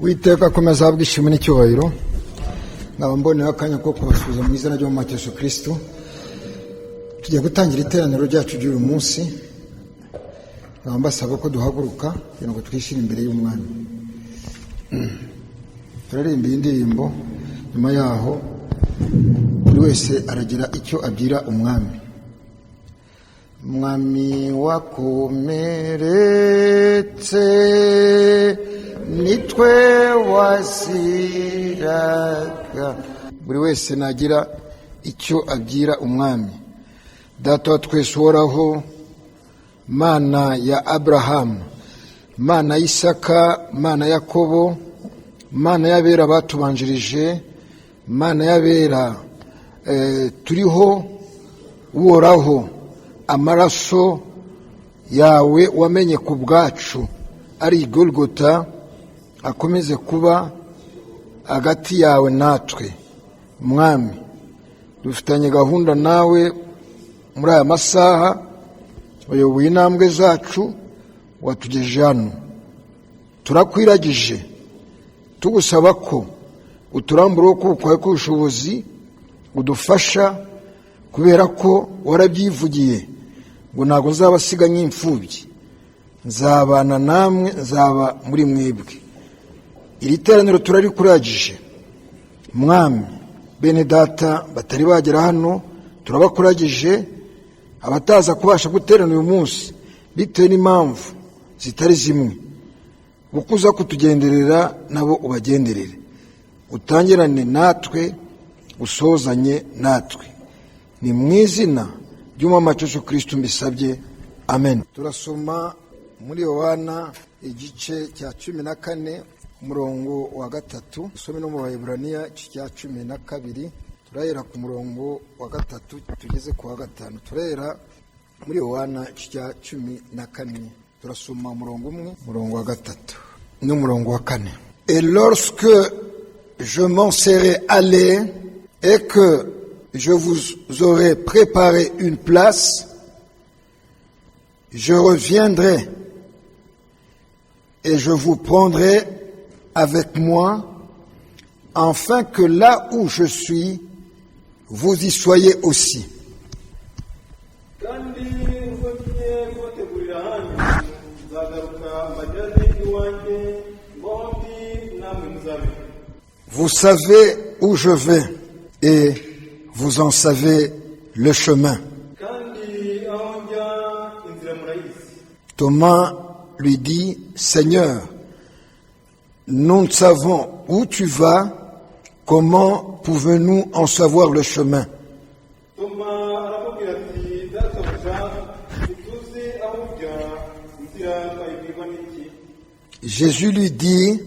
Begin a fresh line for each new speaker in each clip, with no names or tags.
Uwiteka akomeza ahabwe ishimwe n'icyubahiro. Nkaba mboneyeho akanya ko kubasuhuza mu izina ry'Umwami Yesu Kristo. Tugiye gutangira iteraniro ryacu ry'uyu munsi. Nkaba mbasaba ko duhaguruka kugira ngo twishyire imbere y'Umwami. Turaririmba iyi ndirimbo, nyuma yaho buri wese aragira icyo abwira Umwami. Mwami, wakomeretse, nitwe waziraga. Buri wese nagira icyo abwira Umwami. Data wa twese uhoraho, Mana ya Aburahamu, Mana ya Isaka, Mana ya Yakobo, Mana y'abera batubanjirije, Mana y'abera turiho, Uhoraho, amaraso yawe wamenye ku bwacu ari Golgota akomeze kuba hagati yawe natwe. Mwami, dufitanye gahunda nawe muri aya masaha. Wayoboye intambwe zacu, watugejeje hano. Turakwiragije, tugusaba ko uturambura ukuboko kwawe k'ubushobozi, udufasha, kubera ko warabyivugiye ngo: "Ntabwo nzabasiga nk'imfubyi, nzabana namwe, nzaba muri mwebwe." Iri teraniro turarikuragije, Mwami. Bene Data batari bagera hano turabakuragije, abataza kubasha guterana uyu munsi bitewe n'impamvu zitari zimwe, kuko uza kutugenderera, nabo ubagenderere, utangirane natwe, usozanye natwe. Ni mu izina ry'Umwami wacu Yesu Kristo mbisabye, amen. Turasoma muri Yohana igice cya 14, umurongo wa 3. Usome no mu Baheburaniya igice cya 12. Turahera ku murongo wa 3 tugeze ku wa 5. Turahera muri Yohana igice cya 14, turasoma umurongo umwe, umurongo wa 3 n'umurongo wa 4. Et lorsque je m'en serai allé et que je vous aurai préparé une place, je reviendrai et je vous prendrai avec moi, afin que là où je suis, vous y soyez aussi.
Kandi ubwo ngiye kubategurira ahanyu, nzagaruka mbajyane iwanjye, ngo aho ndi namwe muzabe.
Vous savez où je vais et vous en savez le chemin.
Kandi aho njya inzira murayizi.
Thomas lui dit: Seigneur, nous ne savons où tu vas, comment pouvons-nous en savoir le chemin?
Toma aramubwira ati: Databuja, ntituzi aho ujya, inzira twayibwirwa n'iki?
Jésus lui dit: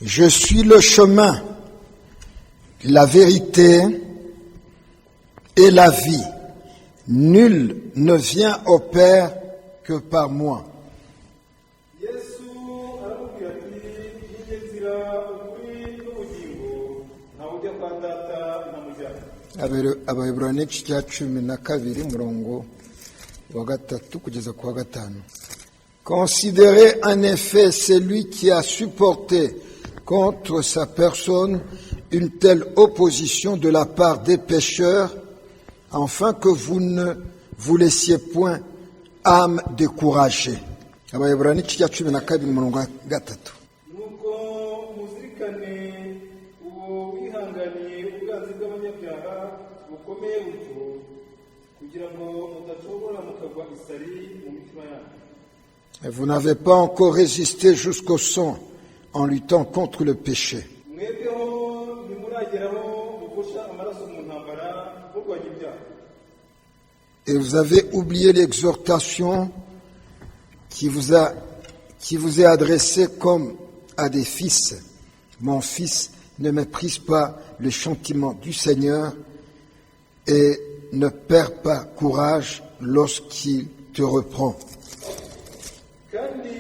Je suis le chemin, la vérité et la vie. Nul ne vient au Père que par moi.
Yesu aramubwira ati: Ni jye nzira, ukuri n'ubugingo, ntawe ujya kwa Data ntamujyana.
Abaheburaniya igice cya 12, umurongo wa 3 kugeza ku wa 5. Considérez en effet celui qui a supporté contre sa personne une telle opposition de la part des pécheurs, afin que vous ne vous laissiez point âme découragée. Abaheburaniya igice cya 12, umurongo wa 3.
Nuko muzirikane uwo wihanganiye ubwanzi bw'abanyabyaha bukomeye butyo, kugira ngo mudacogora mukagwa isari mu mitima yanyu.
Et vous n'avez pas encore résisté jusqu'au sang en luttant contre le péché.
Mwebweho ntimurageraho muvusha amaraso mu ntambara murwanya ibyaha.
Et vous avez oublié l'exhortation qui vous est adressée comme à des fils. Mon fils, ne méprise pas le châtiment du Seigneur et ne perds pas courage lorsqu'il te reprend.
Kandi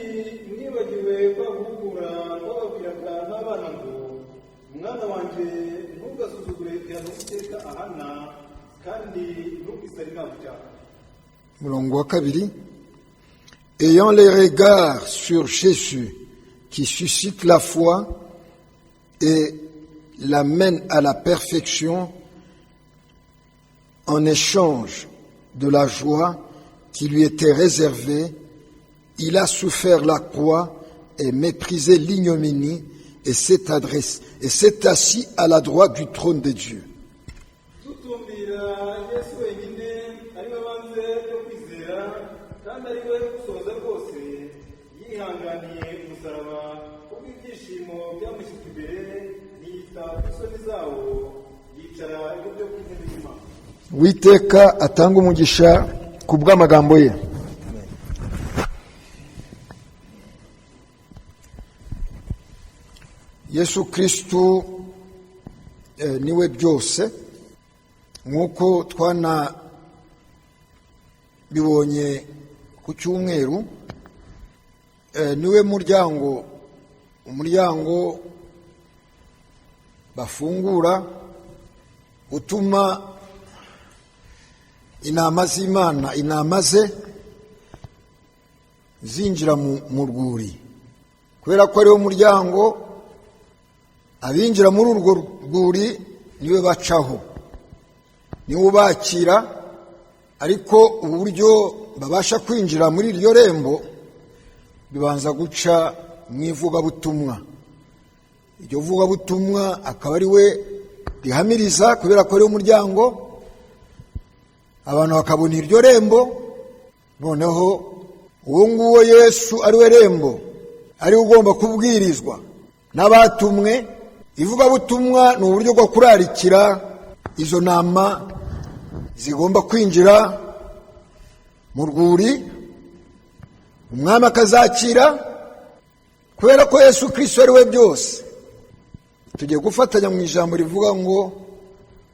mwibagiwe kwa guhugura twababwiraga nk'abana ngo: Mwana wanjye, ntugasuzugure igihano Uwiteka ahana, kandi ntugwe isari nagucyaha.
Murongo wa 2. Ayant les regards sur Jésus, qui suscite la foi et l'amène à la perfection en échange de la joie qui lui était réservée, il a souffert la croix et méprisé l'ignominie et s'est assis à la droite du trône de Dieu.
Dutumbira Yesu wenyine, ari we banze ryo kwizera kandi ari we usohoza rwose. Yihanganiye umusaraba kubw'ibyishimo byamushyizwe imbere, ntiyita ku isoni zawo, yicara iburyo bw'intebe y'Imana.
Uwiteka atanga umugisha ku bw'amagambo ye. Yesu Kristu niwe byose, nk'uko twanabibonye ku cyumweru. Niwe muryango, umuryango bafungura utuma intama z'Imana, intama ze zinjira mu rwuri, kubera ko ariwo muryango. Abinjira muri urwo rwuri niwe bacaho, niwe ubakira. Ariko uburyo babasha kwinjira muri iryo rembo bibanza guca mu ivugabutumwa. Iryo vugabutumwa akaba ari we rihamiriza, kubera ko ari umuryango, abantu bakabona iryo rembo. Noneho uwo nguwo Yesu ari we rembo, ari we ugomba kubwirizwa n'abatumwe. Ivugabutumwa ni uburyo bwo kurarikira izo ntama zigomba kwinjira mu rwuri, umwami akazakira, kubera ko Yesu Kristo ari we byose. Tugiye gufatanya mu ijambo rivuga ngo,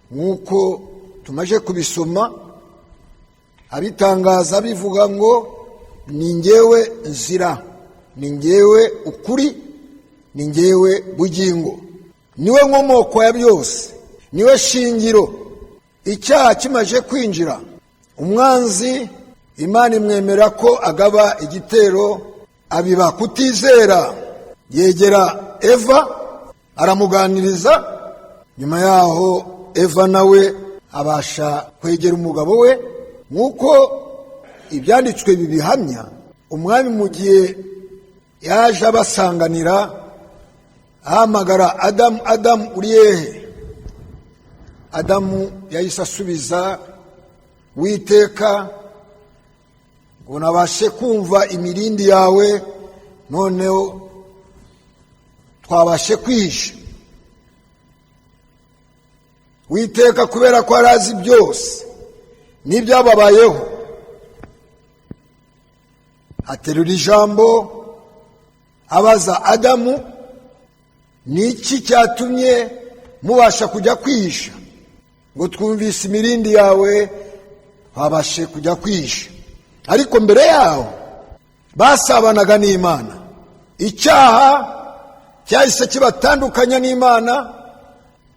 nk'uko tumaze kubisoma, abitangaza bivuga ngo: "Ni ngewe nzira, ni ngewe ukuri, ni ngewe bugingo." Niwe nkomoko ya byose, niwe shingiro. Icyaha kimaze kwinjira, umwanzi Imana imwemera ko agaba igitero, abiba kutizera, yegera Eva aramuganiriza. Nyuma yaho Eva nawe abasha kwegera umugabo we, nk'uko ibyanditswe bibihamya. Umwami mu gihe yaje abasanganira, ahamagara Adamu: "Adamu, uri hehe?" Adamu yahise asubiza Witeka ngo: "Nabashe kumva imirindi yawe, noneho twabashe kwihisha." Witeka, kubera ko arazi byose n'ibyababayeho, aterura ijambo abaza Adamu: "Ni iki cyatumye mubasha kujya kwihisha?" Ngo: "Twumvise imirindi yawe, twabashe kujya kwihisha." Ariko mbere yaho basabanaga n'Imana. Icyaha cyahise kibatandukanya n'Imana,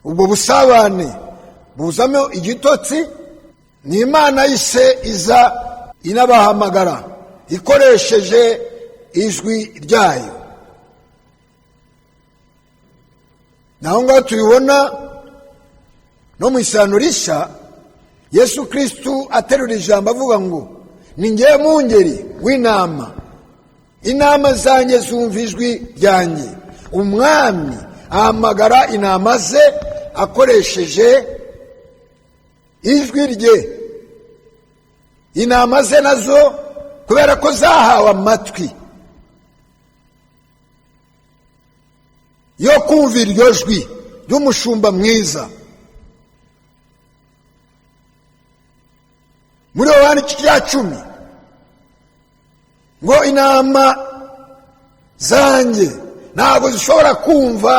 ubwo busabane buzamo igitotsi. Ni Imana yise iza inabahamagara ikoresheje ijwi ryayo. Naho ngaho tubibona no mu Isano Rishya, Yesu Kirisitu aterura ijambo avuga ngo: "Ni ngewe mwungeri w'intama, intama zanjye zumva ijwi ryanjye." Umwami ahamagara intama ze akoresheje ijwi rye. Intama ze nazo, kubera ko zahawe amatwi yo kumva iryo jwi ry'umushumba mwiza. Muri Yohani 10 ngo: "Intama zanjye ntabwo zishobora kumva,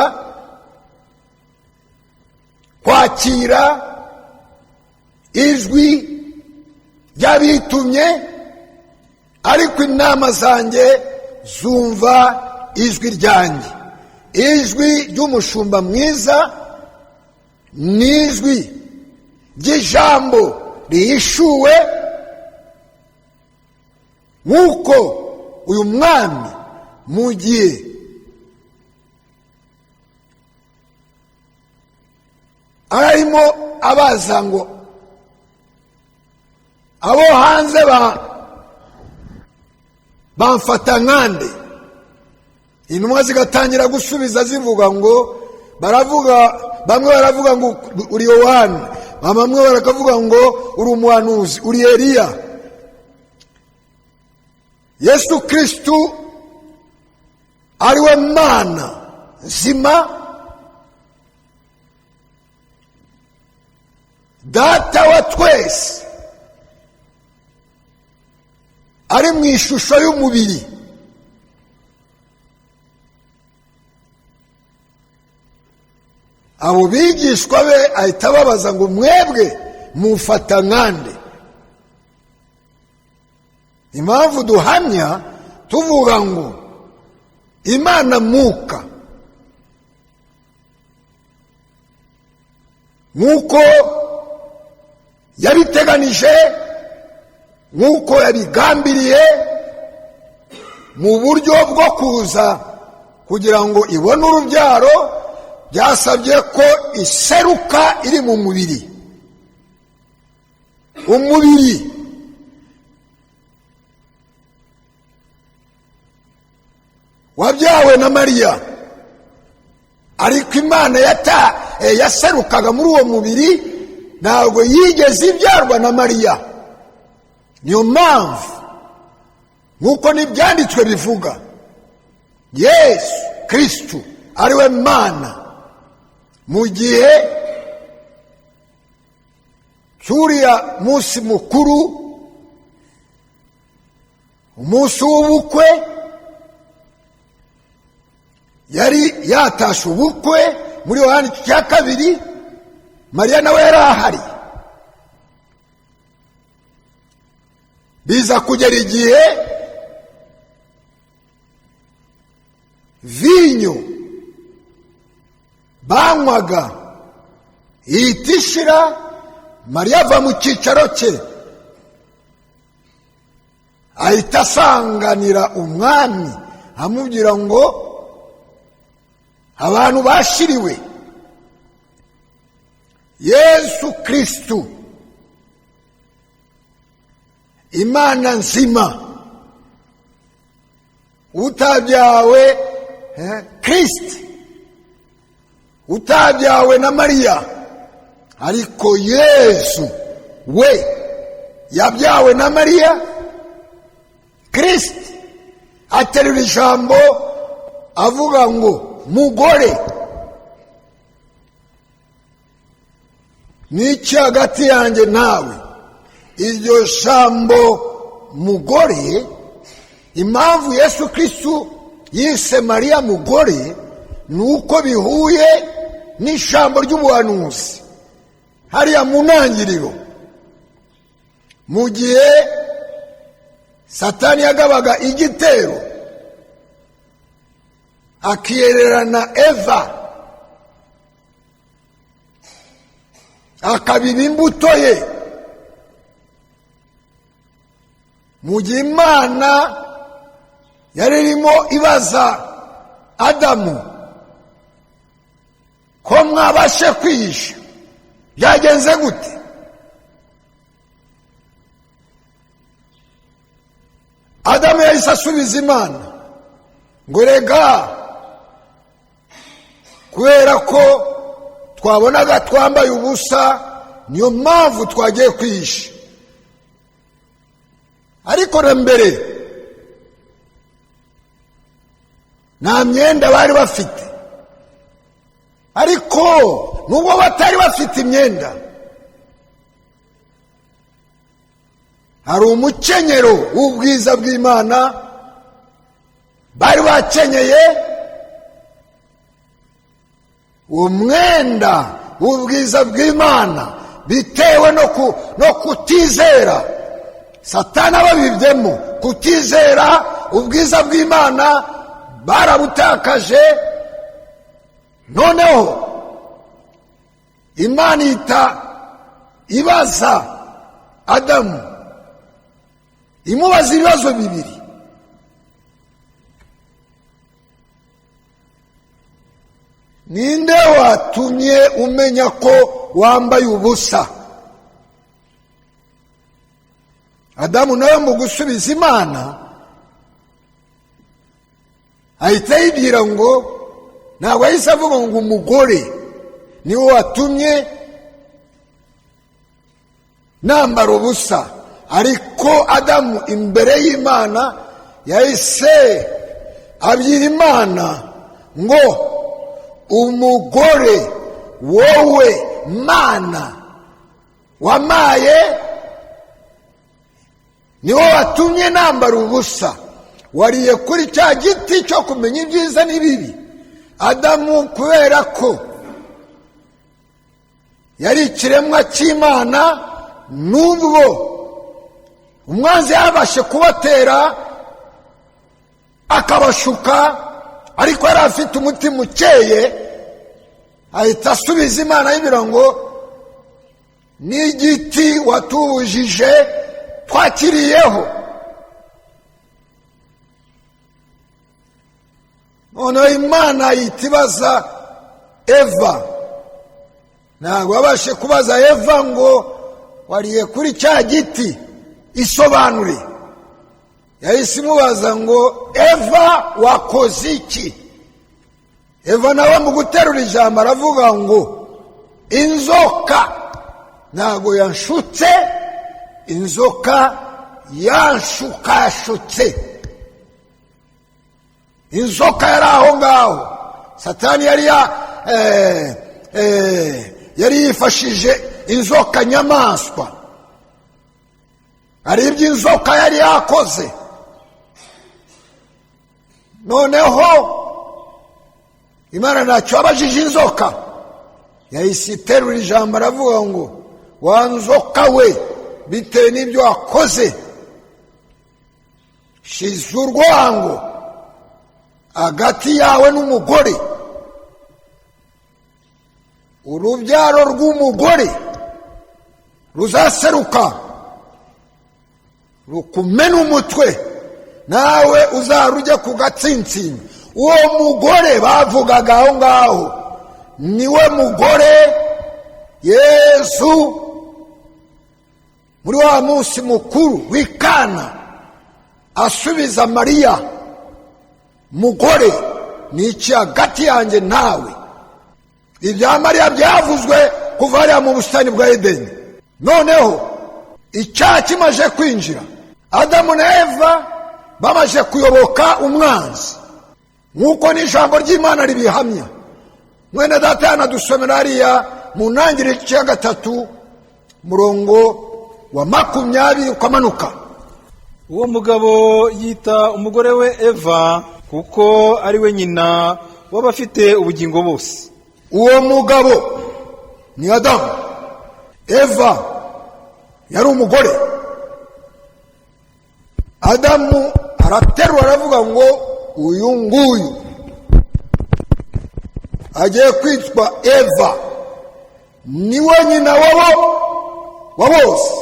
kwakira ijwi ry'abitumye, ariko intama zanjye zumva ijwi ryanjye." Ijwi ry'umushumba mwiza ni ijwi ry'ijambo rihishuwe, nk'uko uyu mwami mu gihe Ararimo abaza ngo abo hanze bamfata nkande. Intumwa zigatangira gusubiza zivuga ngo baravuga, bamwe baravuga ngo uri Yohana, bamwe barakavuga ngo uri umuhanuzi, uri Eliya. Yesu Kristu ariwe Mana nzima, Data wa twese, ari mu ishusho y'umubiri. Abo bigishwa be ahita babaza ngo mwebwe mufata nkande? Impamvu duhamya tuvuga ngo Imana mwuka, nk'uko yabiteganije, nk'uko yabigambiriye mu buryo bwo kuza kugira ngo ibone urubyaro, byasabye ko iseruka iri mu mubiri. Umubiri wabyawe na Mariya, ariko Imana yaserukaga muri uwo mubiri ntabwo yigeze ibyarwa na Mariya. Niyo mpamvu nk'uko n'ibyanditswe bivuga, Yesu Kristu ariwe Mana, mu gihe cy'uriya munsi mukuru, umunsi w'ubukwe, yari yatashe ubukwe muri Yohana cya 2, Mariya nawe yari ahari. Biza kugera igihe vinyo banywaga ihita ishira, Mariya ava mu cyicaro cye ahita asanganira umwami, amubwira ngo abantu bashiriwe. Yesu Kristu Imana nzima, utabyawe Kristo, utabyawe na Mariya, ariko Yesu we yabyawe na Mariya. Kristo aterura ijambo avuga ngo mugore, n'iki hagati yanjye nawe? Iryo jambo mugore, impamvu Yesu Kristu yise Mariya mugore ni uko bihuye n'ijambo ry'ubuhanuzi hariya mu ntangiriro, mu gihe Satani yagabaga igitero akiyererana Eva, akabiba imbuto ye. Mu gihe Imana yari irimo ibaza Adamu ko mwabashe kwihisha, byagenze gute? Adamu yahise asubiza Imana ngo rega, kubera ko twabonaga twambaye ubusa, niyo mpamvu twagiye kwihisha. Ariko na mbere nta myenda bari bafite, ariko nubwo batari bafite imyenda, hari umukenyero w'ubwiza bw'Imana bari bakenyeye. Uwo mwenda w'ubwiza bw'Imana bitewe no kutizera, Satani ababibyemo kutizera ubwiza bw'Imana, barabutakaje. Noneho Imana ihita ibaza Adamu, imubaza ibibazo bibiri. Ninde watumye umenya ko wambaye ubusa. Adamu nawe mu gusubiza Imana ahita yibwira ngo, ntabwo yahise avuga ngo umugore niwe watumye nambara ubusa, ariko Adamu imbere y'Imana yahise abwira Imana ngo umugore wowe Mana wamaye niwe watumye nambara ubusa, wariye kuri cya giti cyo kumenya ibyiza n'ibibi. Adamu kubera ko yari ikiremwa cy'Imana, nubwo umwanzi yabashe kubatera akabashuka, ariko yari afite umutima ukeye, ahita asubiza Imana yibwira ngo n'igiti watubujije twakiriyeho. Noneho Imana ihita ibaza Eva, ntabwo babashe kubaza Eva ngo wariye kuri cya giti, isobanure. Yahise imubaza ngo Eva wakoze iki? Eva nawe mu guterura ijambo aravuga ngo inzoka ntabwo yanshutse, inzoka yanshukashutse. Inzoka yari aho ngaho, Satani yari yifashije inzoka nyamaswa, hari ibyo inzoka yari yakoze. Noneho Imana ntacyo yabajije inzoka, yahise iterura ijambo aravuga ngo wa nzoka we, bitewe n'ibyo wakoze, shize urwango hagati yawe n'umugore, urubyaro rw'umugore ruzaseruka rukumena umutwe, nawe uzarujya ku gatsintsino. Uwo mugore bavugaga aho ngaho niwe mugore Yesu muri wa munsi mukuru w'Ikana asubiza Mariya, mugore ni iki hagati yanjye nawe? Ibya Mariya byavuzwe kuva hariya mu busitani bwa Edeni. Noneho icyaha kimaze kwinjira, Adamu na Eva bamaze kuyoboka umwanzi, nk'uko n'ijambo ry'Imana ribihamya. Mwene data yanadusomera hariya mu ntangiriro igice cya 3 murongo wa 20 ukamanuka.
Uwo mugabo yita umugore we Eva, kuko ari we nyina w'abafite ubugingo bose.
Uwo mugabo ni Adamu, Eva yari umugore. Adamu araterura aravuga ngo uyu nguyu agiye kwitwa Eva, niwe nyina wa bose,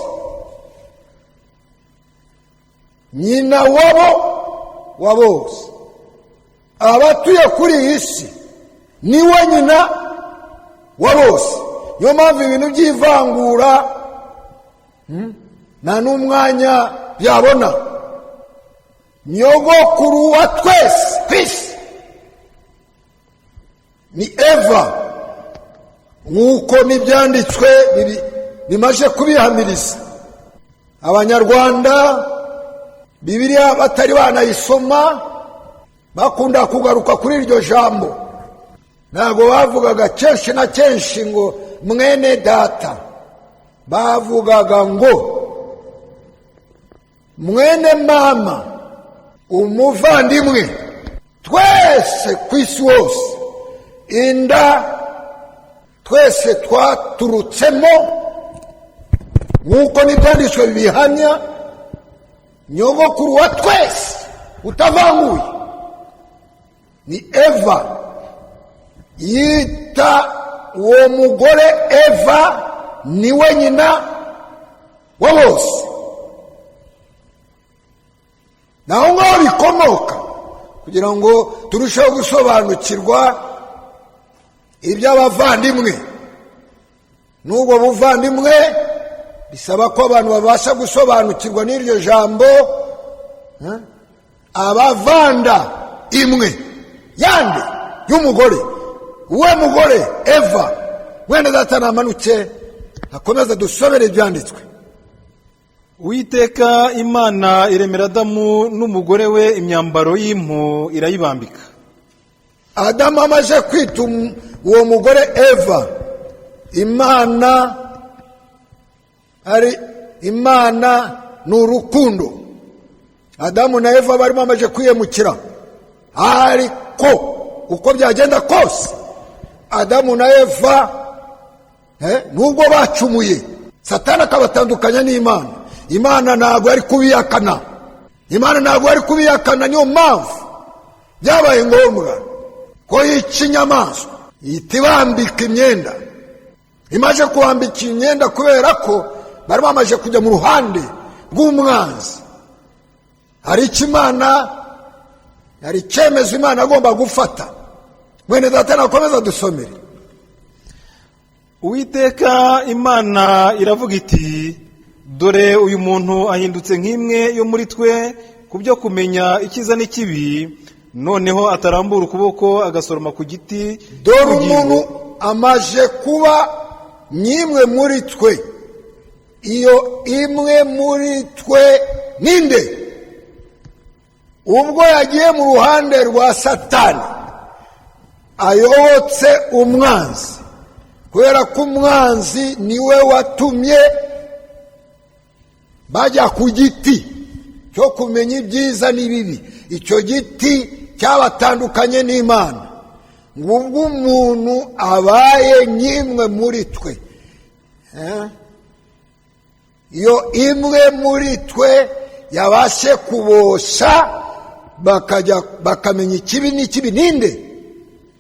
nyina wabo wa bose, abatuye kuri iyi si niwe nyina wa bose. Niyo mpamvu ibintu by'ivangura nta n'umwanya byabona. Nyogokuru wa twese ku isi ni Eva, nk'uko n'ibyanditswe bimaze kubihamiriza. Abanyarwanda Bibiliya batari banayisoma bakunda kugaruka kuri iryo jambo. Ntabwo bavugaga kenshi na kenshi ngo mwene data, bavugaga ngo mwene mama, umuvandimwe. Twese ku isi hose inda twese twaturutsemo, nk'uko n'ibyanditswe bibihamya. Nyogokuru wa twese utavanguye ni Eva. Yita uwo mugore Eva, niwe nyina wa bose. Naho ngaho bikomoka, kugira ngo turusheho gusobanukirwa iby'abavandimwe. N'ubwo buvandimwe bisaba ko abantu babasha gusobanukirwa n'iryo jambo. Abavanda imwe yande y'umugore, uwe mugore Eva. Wenda data namanuke akomeze dusomere ibyanditswe.
Uwiteka Imana iremera Adamu n'umugore we imyambaro y'impu, irayibambika.
Adamu amaze kwita uwo mugore Eva, Imana ari Imana ni urukundo. Adamu na Eva barimo bamaze kwiyemukira, ariko uko byagenda kose Adamu na Eva, nubwo bacumuye, Satani akabatandukanya n'Imana, Imana ntabwo yari kubihakana. Imana ntabwo yari kubihakana. Niyo mpamvu byabaye ngombwa ko yica inyamaswa, ihita ibambika imyenda. Imaze kubambika imyenda, kubera ko bari bamaze kujya mu ruhande rw'umwanzi, hari icyo Imana, hari icyemezo Imana agomba gufata. Mwene data nakomeza dusomere.
Uwiteka Imana iravuga iti: "Dore uyu muntu ahindutse nk'imwe yo muri twe ku byo kumenya icyiza n'ikibi. Noneho atarambura ukuboko agasoroma ku giti
Dore
cy'ubugingo."
umuntu amaze kuba n'imwe muri twe. Iyo imwe muri twe ninde? Ubwo yagiye mu ruhande rwa Satani, ayobotse umwanzi, kubera ko umwanzi niwe watumye bajya ku giti cyo kumenya ibyiza n'ibibi. Icyo giti cyabatandukanye n'Imana. Ngo ubwo umuntu abaye nk'imwe muri twe, iyo imwe muri twe yabashe kubosha, bakajya bakamenya ikibi n'ikibi, ninde?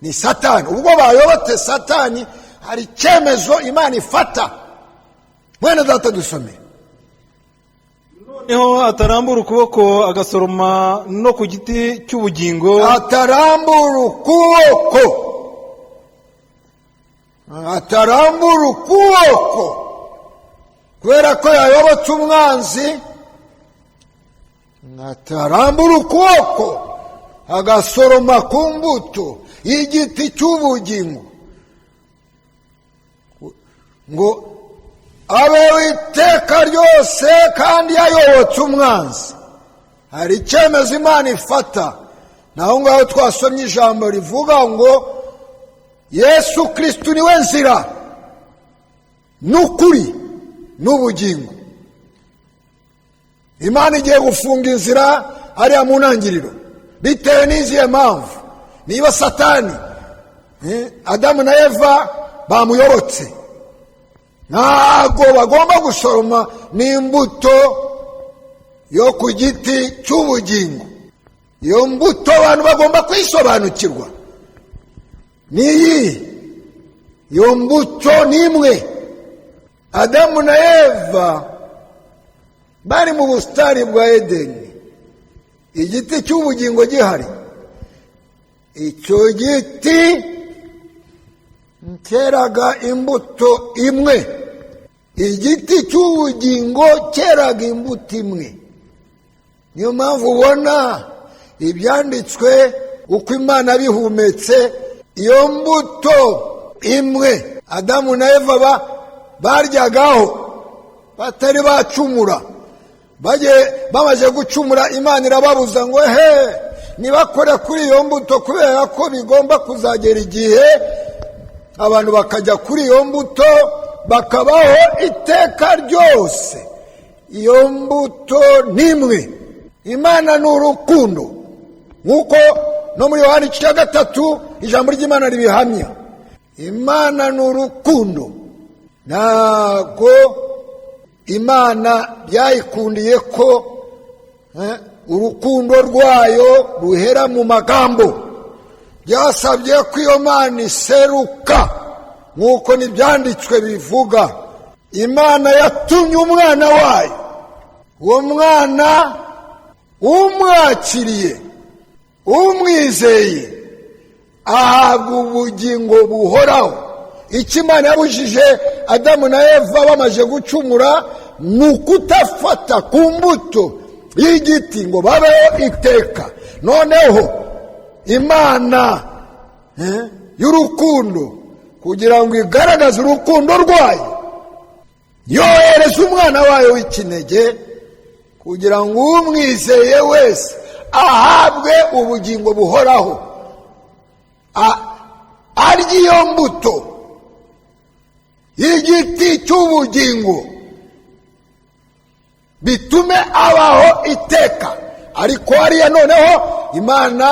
Ni Satani. Ubwo bayobotse Satani, hari icyemezo Imana ifata. Mwene data, dusomere.
Noneho atarambura ukuboko agasoroma no ku giti cy'ubugingo.
Atarambura ukuboko, atarambura ukuboko, kubera ko yayobotse umwanzi, atarambura ukuboko agasoroma ku mbuto y'igiti cy'ubugingo, ngo abeho iteka ryose, kandi yayobotse umwanzi, hari icyemezo Imana ifata. Naho ngaho twasomye ijambo rivuga ngo Yesu Kirisitu niwe nzira n'ukuri n'ubugingo. Imana igiye gufunga inzira hariya mu ntangiriro bitewe n'izihe mpamvu? Niba Satani, Adamu na Eva bamuyobotse, ntabwo bagomba gusoroma n'imbuto yo ku giti cy'ubugingo. Iyo mbuto abantu bagomba kwisobanukirwa niyi. Iyo mbuto ni imwe. Adamu na Eva bari mu busitani bwa Edeni, igiti cy'ubugingo gihari. Icyo giti cyeraga imbuto imwe. Igiti cy'ubugingo cyeraga imbuto imwe. Niyo mpamvu ubona ibyanditswe uko Imana bihumetse. Iyo mbuto imwe Adamu na Eva baryagaho batari bacumura, bamaze gucumura Imana irababuza ngo he ntibakore kuri iyo mbuto, kubera ko bigomba kuzagera igihe abantu bakajya kuri iyo mbuto bakabaho iteka ryose. Iyo mbuto ni imwe. Imana ni urukundo, nk'uko no muri Yohani igice cya 3 ijambo ry'Imana ribihamya. Imana ni urukundo. Ntabwo Imana byayikundiye ko urukundo rwayo ruhera mu magambo. Byasabye ko iyo Mana iseruka, nk'uko n'ibyanditswe bivuga. Imana yatumye umwana wayo. Uwo mwana umwakiriye, umwizeye, ahabwa ubugingo buhoraho. Icyo Imana yabujije Adamu na Eva bamaze gucumura ni ukutafata ku mbuto y'igiti ngo babeho iteka. Noneho Imana y'urukundo, kugira ngo igaragaze urukundo rwayo, yohereza umwana wayo w'ikinege kugira ngo umwizeye wese ahabwe ubugingo buhoraho, arya iyo mbuto y'igiti cy'ubugingo, bitume abaho iteka. Ariko hariya noneho Imana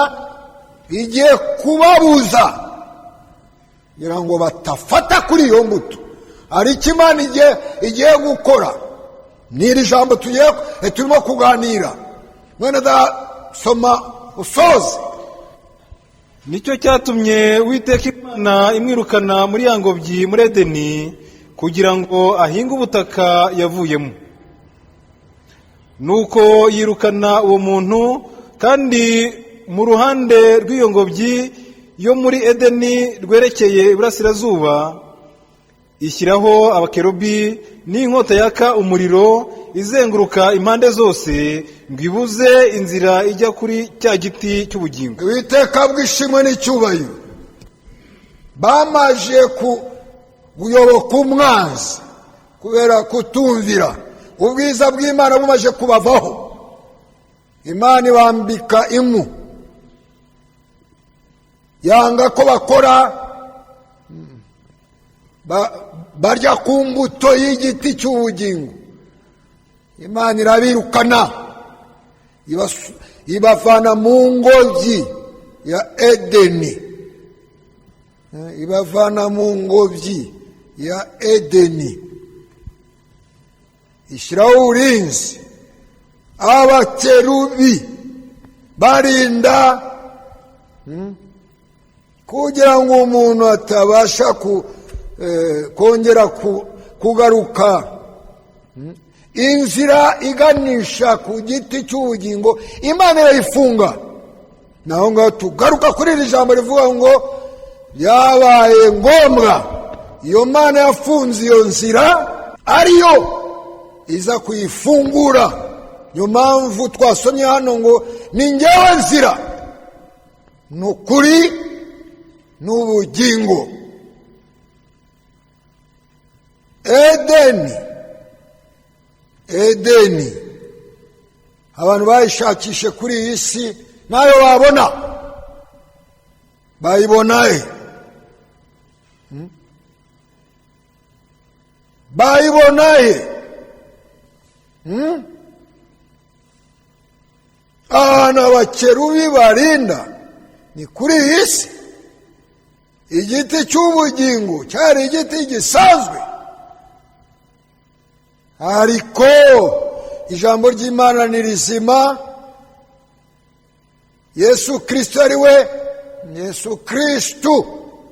igiye kubabuza kugira ngo batafata kuri iyo mbuto. Hari icyo Imana igiye gukora. Ni iri jambo tugiye turimo kuganira. Mwene da, soma usoze.
Nicyo cyatumye Uwiteka Imana imwirukana muri ya ngobyi muri Edeni, kugira ngo ahinge ubutaka yavuyemo. Nuko yirukana uwo muntu, kandi mu ruhande rw'iyo ngobyi yo muri Edeni rwerekeye iburasirazuba ishyiraho abakerubi n'inkota yaka umuriro izenguruka impande zose, ngo ibuze inzira ijya kuri cya giti cy'ubugingo.
Uwiteka bw'ishimwe n'icyubahiro. Bamaje kuyoboka umwanzi kubera kutumvira, ubwiza bw'Imana bumaje kubavaho, Imana ibambika impu, yanga ko bakora barya ku mbuto y'igiti cy'ubugingo. Imana irabirukana, ibavana mu ngobyi ya Edeni, ibavana mu ngobyi ya Edeni, ishyiraho uburinzi, abakerubi barinda kugira ngo umuntu atabasha kongera kugaruka. Inzira iganisha ku giti cy'ubugingo Imana irayifunga. Naho ngaho tugaruka kuri iri jambo rivuga ngo byabaye ngombwa iyo Mana yafunze iyo nzira ariyo iza kuyifungura. Niyo mpamvu twasomye hano ngo ni ngewe nzira, ni ukuri n'ubugingo. Edeni, Edeni abantu bayishakishe kuri iyi si nayo babona, bayibona he? Bayibona he? Ahantu abakerubi barinda ni kuri iyi si. Igiti cy'ubugingo cyari igiti gisanzwe, ariko ijambo ry'Imana ni rizima. Yesu Kristo ari we, Yesu Kristo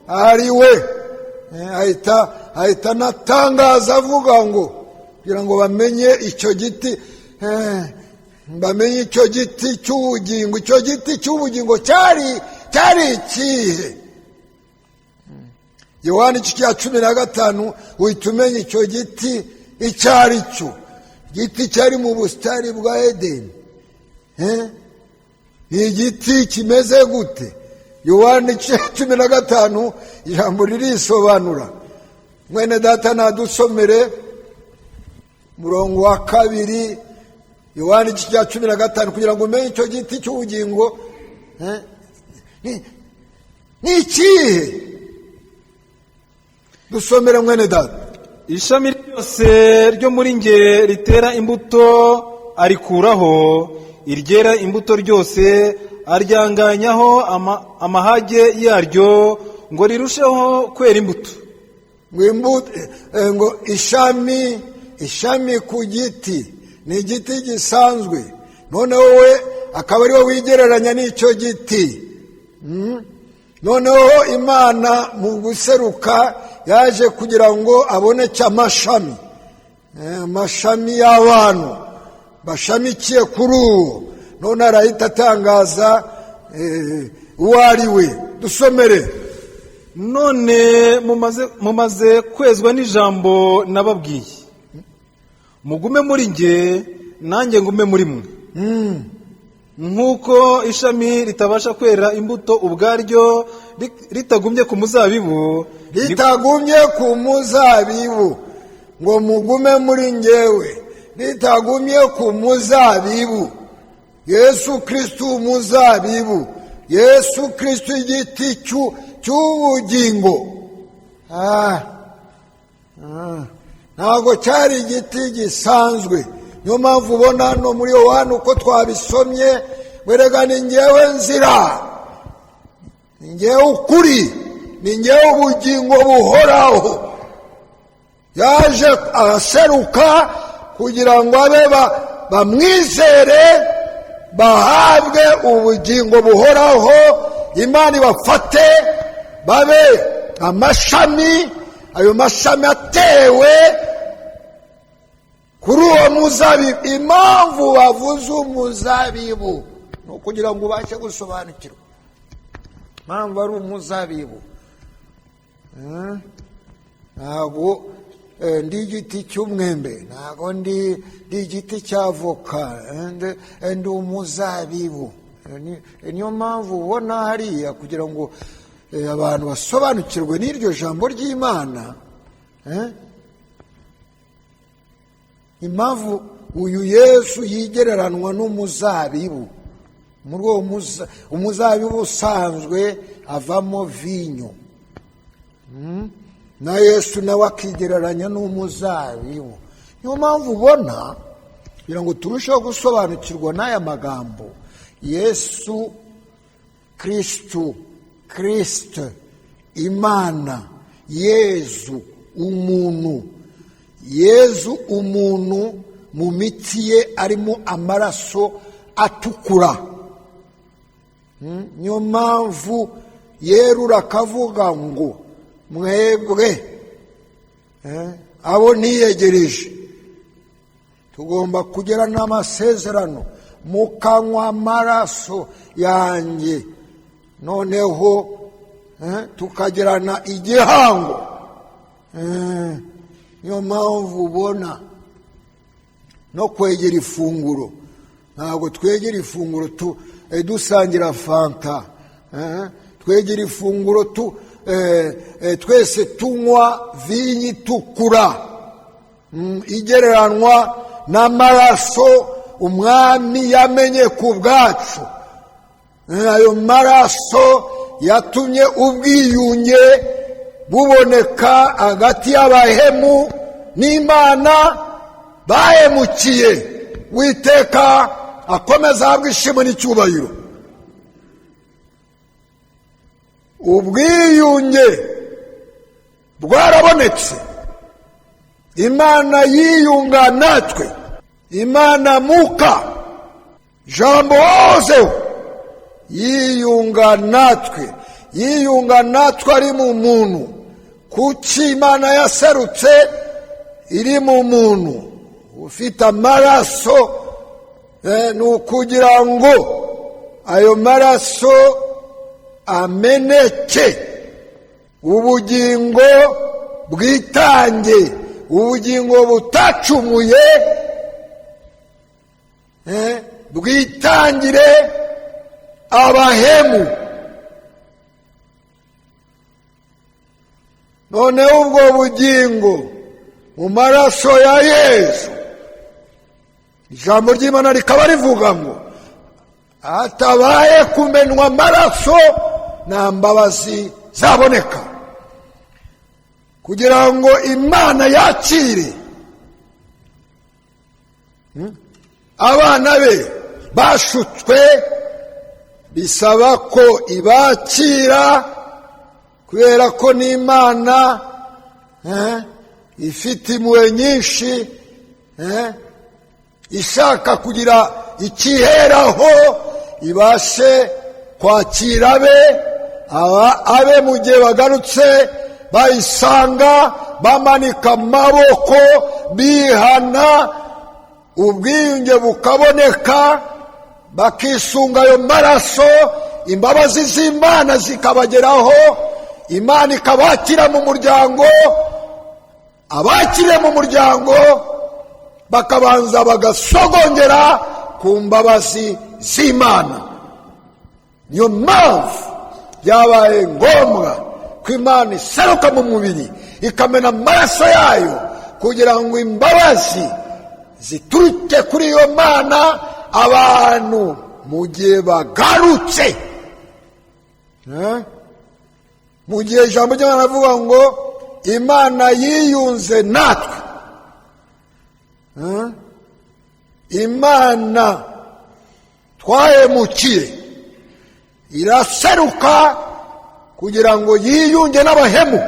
ari we, ahita anatangaza avuga ngo kugira ngo bamenye icyo giti, bamenye icyo giti cy'ubugingo. Icyo giti cy'ubugingo cyari ikihe? Yohani igice cya 15 uhita umenya icyo giti icyo ari cyo. Igiti cyari mu busitani bwa Edeni, ni igiti kimeze gute? Yohani igice 15 ijambo ririsobanura. Mwene data nadusomere murongo wa 2, Yohani igice cya 15, kugira ngo umenye icyo giti cy'ubugingo ni ikihe. Dusomere mwene data.
Ishami ryose ryo muri nge ritera imbuto arikuraho, iryera imbuto ryose aryanganyaho amahage yaryo ngo rirusheho kwera imbuto.
Ngo ishami ku giti ni igiti gisanzwe, noneho we akaba ariwe wigereranya n'icyo giti. Noneho Imana mu guseruka yaje kugira ngo aboneke amashami, amashami y'abantu bashamikiye kuri uwo. None arahita atangaza uwo ari we. Dusomere.
None mumaze kwezwa n'ijambo nababwiye. Mugume muri nge, nanjye ngume muri mwe. Nk'uko ishami ritabasha kwera imbuto ubwaryo ritagumye ku muzabibu,
Ritagumye ku muzabibu. Ngo mugume muri ngewe, ritagumye ku muzabibu. Yesu Kristu umuzabibu, Yesu Kristu igiti cy'ubugingo. Ntabwo cyari igiti gisanzwe. Niyo mpamvu ubona hano muri Yohana uko twabisomye, werega ni ngewe nzira, ni ngewe ukuri, ni ngewe ubugingo buhoraho. Yaje araseruka kugira ngo abe bamwizere bahabwe ubugingo buhoraho, Imana ibafate babe amashami, ayo mashami atewe kuri uwo muzabibu. Impamvu bavuze umuzabibu ni ukugira ngo ubashe gusobanukirwa impamvu ari umuzabibu. Ntabwo ndi igiti cy'umwembe, ntabwo ndi igiti cy'avoka, ndi umuzabibu. Niyo mpamvu ubona hariya kugira ngo abantu basobanukirwe n'iryo jambo ry'Imana. Impamvu uyu Yesu yigereranwa n'umuzabibu, muri uwo umuzabibu usanzwe avamo vinyo, na Yesu nawe akigereranya n'umuzabibu. Niyo mpamvu ubona kugira ngo turusheho gusobanukirwa n'aya magambo, Yesu Kristu, Kristo Imana, Yezu umuntu, Yezu umuntu mu mitsi ye arimo amaraso atukura. Niyo mpamvu yerura akavuga ngo mwebwe abo niyegereje tugomba kugira n'amasezerano, mukanywa amaraso yanjye, noneho tukagirana igihango. Niyo mpamvu ubona no kwegera ifunguro, ntabwo twegera ifunguro dusangira fanta, twegera ifunguro twese tunywa vinyi itukura, igereranwa n'amaraso umwami yamenye ku bwacu. Ayo maraso yatumye ubwiyunge buboneka hagati y'abahemu n'Imana bahemukiye. Witeka akomeza ahabwe ishimwe n'icyubahiro. Ubwiyunge bwarabonetse, Imana yiyunga natwe, Imana muka jambo wahozeho yiyunga natwe, yiyunga natwe ari mu muntu. Kuki Imana yaserutse iri mu muntu ufite amaraso? Ni ukugira ngo ayo maraso ameneke, ubugingo bwitange, ubugingo butacumuye, bwitangire abahemu. Noneho ubwo bugingo mu maraso ya Yesu, ijambo ry'Imana rikaba rivuga ngo hatabaye kumenwa amaraso nta mbabazi zaboneka, kugira ngo Imana yakire abana be bashutswe, bisaba ko ibakira, kubera ko n'Imana ifite impuhwe nyinshi, ishaka kugira ikiheraho ibashe kwakira abe mu gihe bagarutse bayisanga bamanika amaboko bihana, ubwiyunge bukaboneka, bakisunga ayo maraso, imbabazi z'Imana zikabageraho. Imana ikabakira mu muryango. Abakiriye mu muryango bakabanza bagasogongera ku mbabazi z'Imana. Niyo mpamvu byabaye ngombwa ko Imana iseruka mu mubiri, ikamena amaraso yayo, kugira ngo imbabazi zituruke kuri iyo Mana abantu mu gihe bagarutse. Mu gihe ijambo ry'Imana rivuga ngo Imana yiyunze natwe, Imana twahemukiye iraseruka kugira ngo yiyunge n'abahemu.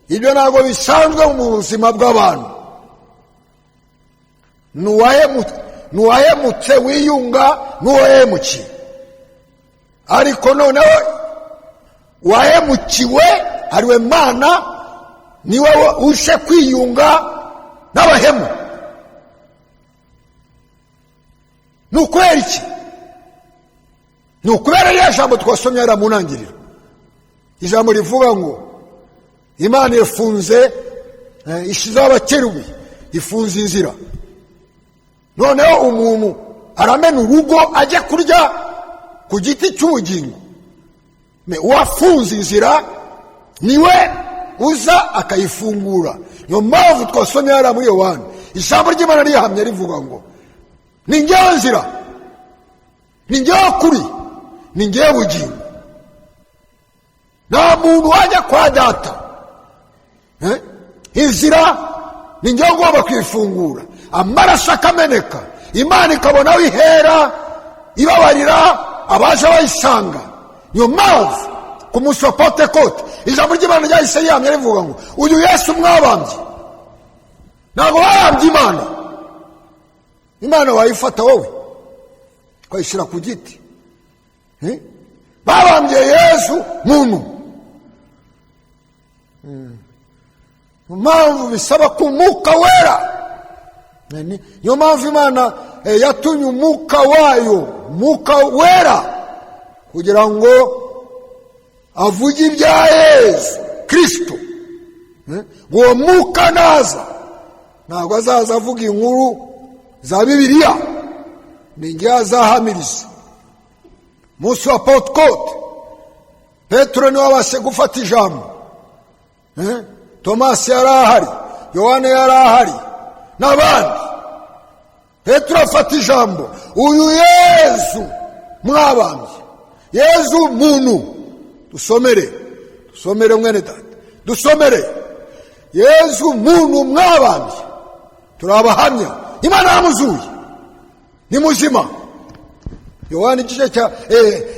Ibyo ntabwo bisanzwe mu buzima bw'abantu. N'uwahemutse wiyunga n'uwahemukiye, ariko noneho uwahemukiwe ariwe Mana niwe uje kwiyunga n'abahemu. Ni ukubera iki? Ni ukubera ririya jambo twasomye hariya mu ntangiriro, ijambo rivuga ngo Imana ifunze, ishizeho abakerubi, ifunze inzira. Noneho umuntu aramena urugo ajya kurya ku giti cy'ubugingo. Uwafunze inzira niwe uza akayifungura. Niyo mpamvu twasomye hariya muri Yohana, ijambo ry'Imana rihamye rivuga ngo ni njyewe nzira, ni njyewe kuri, ni njyewe bugingo, nta muntu wajya kwa Data. Inzira ni njyewe ugomba kuyifungura, amaraso akameneka, Imana ikabona aho ihera ibabarira abaje bayisanga. Niyo mpamvu ku munsi wa Pentekote ijambo ry'Imana ryahise rihamya rivuga ngo uyu Yesu mwabambye. Ntabwo barambye Imana. Imana wayifata wowe ukayishyira ku giti? Babambye Yesu muntu. Mpamvu bisaba ku Mwuka Wera. Niyo mpamvu Imana yatumye Umwuka wayo, Umwuka Wera, kugira ngo avuge ibya Yesu Kirisito. Uwo Mwuka naza ntabwo azaza avuga inkuru za Bibiliya, ni ngewe azahamiriza. Munsi wa Pentekote Petero niwe wabashe gufata ijambo. Tomasi yari ahari, Yohana yari ahari n'abandi. Petero afata ijambo: uyu Yesu mwabambye, Yesu muntu. Dusomere, dusomere mwene data, dusomere. Yesu muntu mwabambye, turabahamya, Imana yamuzuye, ni muzima. Yohana igice cya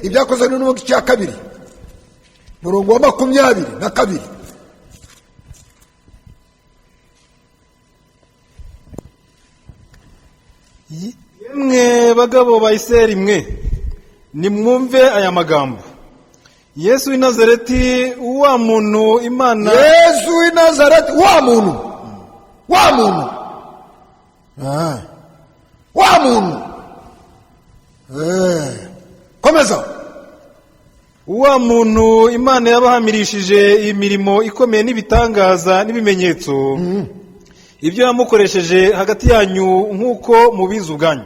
Ibyakozwe n'Intumwa cya 2, murongo wa 22.
Yemwe bagabo ba Isirayeli mwe, nimwumve aya magambo: Yesu w'i Nazareti, wa muntu Imana,
Yesu w'i Nazareti, wa muntu, wa muntu, wa muntu. Komeza.
Wa muntu Imana yabahamirishije imirimo ikomeye n'ibitangaza n'ibimenyetso, ibyo yamukoresheje hagati yanyu nk'uko mubizi ubwanyu.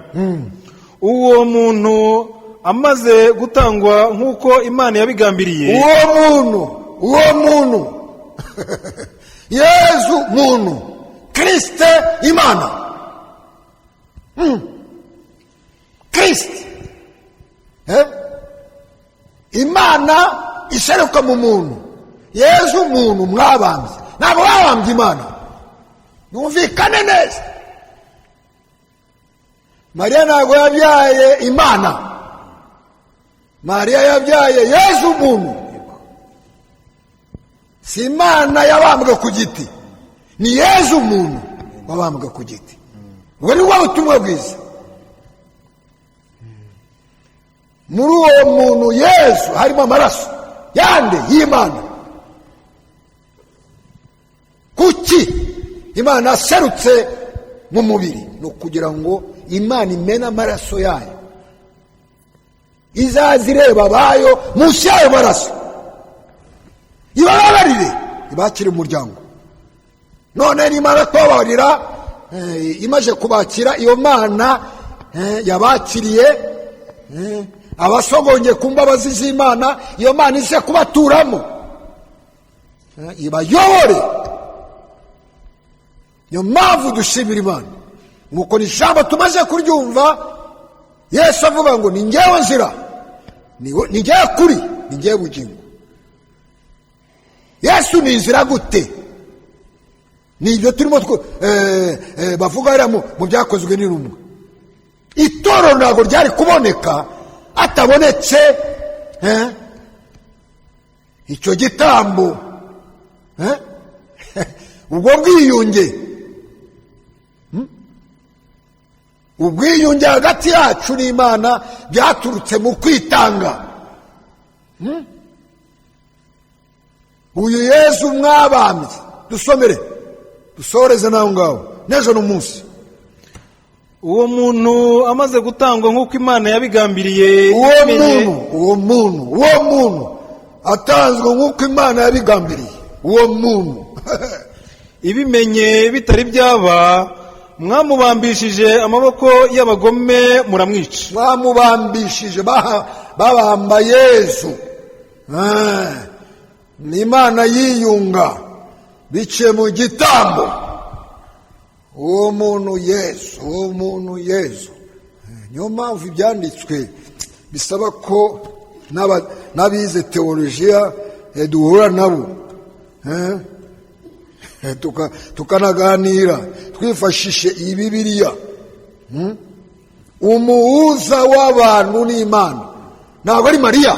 Uwo muntu amaze gutangwa nk'uko Imana yabigambiriye,
uwo muntu, uwo muntu Yesu muntu, Kirisite Imana, Kirisite Imana iseruka mu muntu, Yesu muntu mwabambye. Ntabwo babambye Imana, yumvikane neza. Mariya ntabwo yabyaye Imana, Mariya yabyaye Yesu muntu. Si Imana yabambwe ku giti, ni Yesu muntu wabambwe ku giti. Ubwo ni bwo butumwa bwiza. Muri uwo muntu Yesu harimo amaraso yande y'Imana. Kuki Imana aserutse mu mubiri? Ni ukugira ngo Imana imene amaraso yayo. Izaza ireba abayo munsi y'ayo maraso, ibababarire, ibakire umuryango. None nimara kubabarira, imaze kubakira, iyo Mana yabakiriye abasogongeye ku mbabazi z'Imana, iyo Mana ize kubaturamo, ibayobore. Niyo mpamvu dushimira Imana, nuko ni ijambo tumaze kuryumva, Yesu avuga ngo: "Ni ngewe nzira, ni ngewe kuri, ni ngewe bugingo." Yesu ni inzira gute? Ni ibyo turimo bavuga hariya mu Byakozwe n'Intumwa. Itorero ntabwo ryari kuboneka atabonetse icyo gitambo, ubwo bwiyunge, Ubwiyunge hagati yacu n'Imana byaturutse mu kwitanga. Uyu Yesu mwabambye. Dusomere, dusoreze naho ngaho, n'ejo ni umunsi.
Uwo muntu amaze gutangwa nk'uko Imana yabigambiriye,
uwo
imenye
muntu, uwo muntu, uwo muntu atanzwe nk'uko Imana yabigambiriye, uwo muntu
ibimenye bitari byaba, mwamubambishije amaboko y'abagome, muramwica.
Mwamubambishije, babamba Yesu. Ni Imana yiyunga biciye mu gitambo, uwo muntu Yesu, uwo muntu Yesu. Niyo mpamvu ibyanditswe bisaba ko n'abize teolojiya duhura nabo, tukanaganira twifashishe iyi Bibiliya. Umuhuza w'abantu n'Imana ntabwo ari Mariya.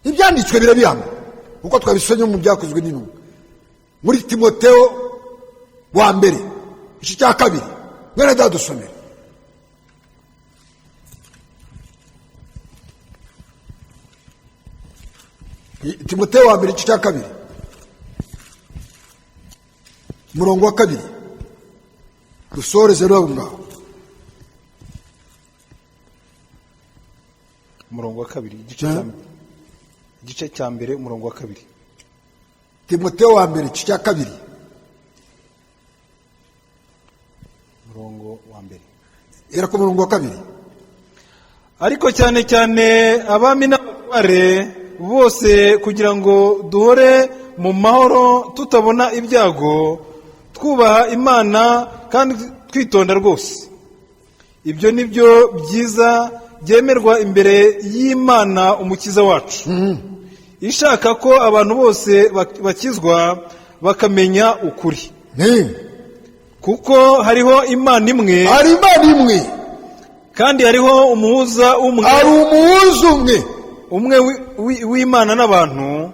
Ibyanditswe birabihamya kuko twabisomye mu Byakozwe n'Intumwa, muri Timoteo wa mbere igice cya 2. Mwene dusomere. Timoteo wa mbere igice cya 2, umurongo wa 2, dusoreze rero aho ngaho.
Umurongo wa 2, igice cya 1, umurongo wa 2.
Timoteo wa mbere igice cya 2.
Umurongo wa 1.
Era ku murongo wa 2.
Ariko cyane cyane abami n'abatware bose, kugira ngo duhore mu mahoro tutabona ibyago, twubaha Imana kandi twitonda rwose. Ibyo ni byo byiza byemerwa imbere y'Imana Umukiza wacu, ishaka ko abantu bose bakizwa bakamenya ukuri. Kuko hariho Imana imwe,
Hari Imana imwe,
kandi hariho umuhuza umwe,
hari umuhuza umwe,
umwe w'Imana n'abantu,